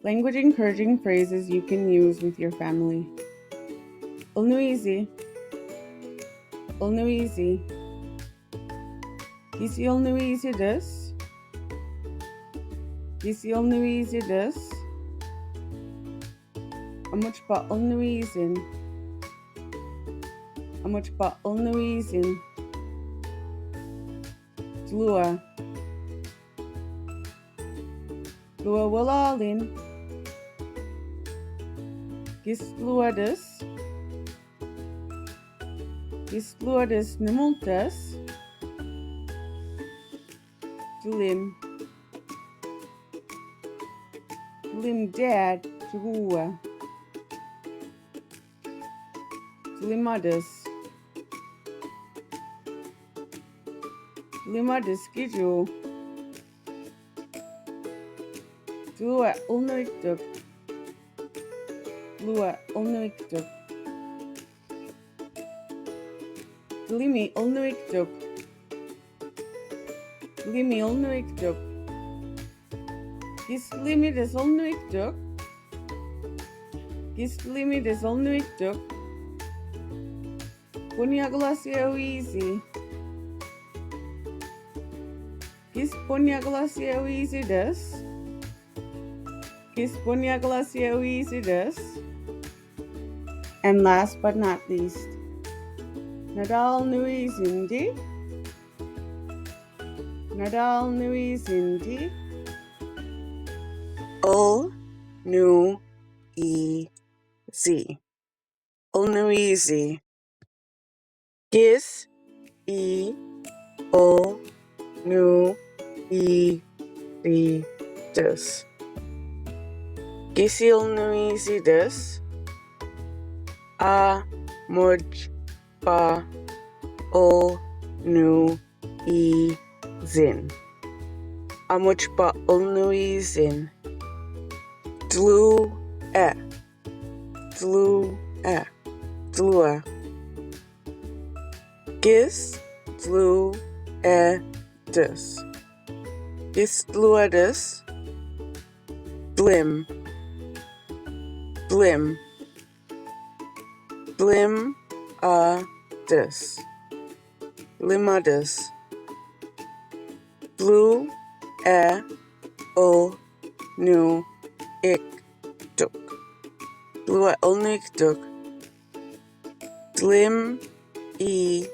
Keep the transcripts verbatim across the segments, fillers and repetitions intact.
Language encouraging phrases you can use with your family. Olnuwizi. Olnuwizi. Gisi olnuwizi düs. Gisi olnuwizi düs. Amuchpa olnuwizin. Amuchpa olnuwizin. Dlua. Dlua walaolin. Gis dlua düs. Gis dlua düs nimultas. Dlim. Dlim dad dlua. Dlimadüs. Dlimadüs giyu. Dlua olnuwikdük. Dlua olnuwikdük. Dlimi olnuwikdük. Dlimi olnuwikdük. Gis dlimi düs olnuwikdük. Gis dlimi düs olnuwikdük. Puni aglasia wizi. Gis puni aglasia wizi düs. Gis puni aglasia wizi düs. And last but not least, nada olnuwizin di. Nada olnuwizin di. Olnuwizi. Olnuwizi. Gis i olnuwizi düs. Gisi olnuwizi düs. Amuchpa olnuwizin. Amuchpa olnuwizin. Dlua. Dlua. Dlua. Gis dlua düs. Gis dlua düs. Dlim. Dlim. Dlimadüs. Dlimadüs. Dlua olnuwikdük. Dlua olnuwikdük. Dlimi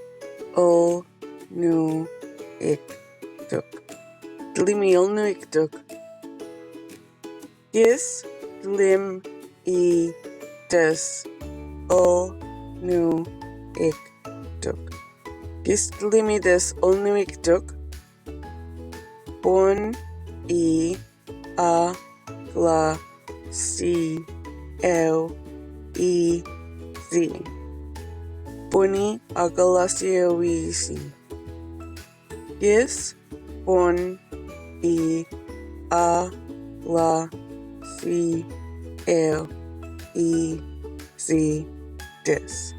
olnuwikdük. Dlimi olnuwikdük. Gis dlimi düs olnuwikdük. Gis dlimi düs olnuwikdük. Puni aglasia wizi. Puni aglasia wizi. Gis puni aglasia wizi düs.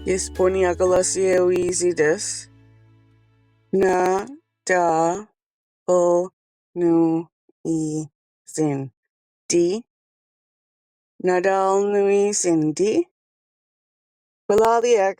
Gis puni aglasia wizi düs. Nada olnuwizin di. Nada olnuwizin di. Walaoliyük,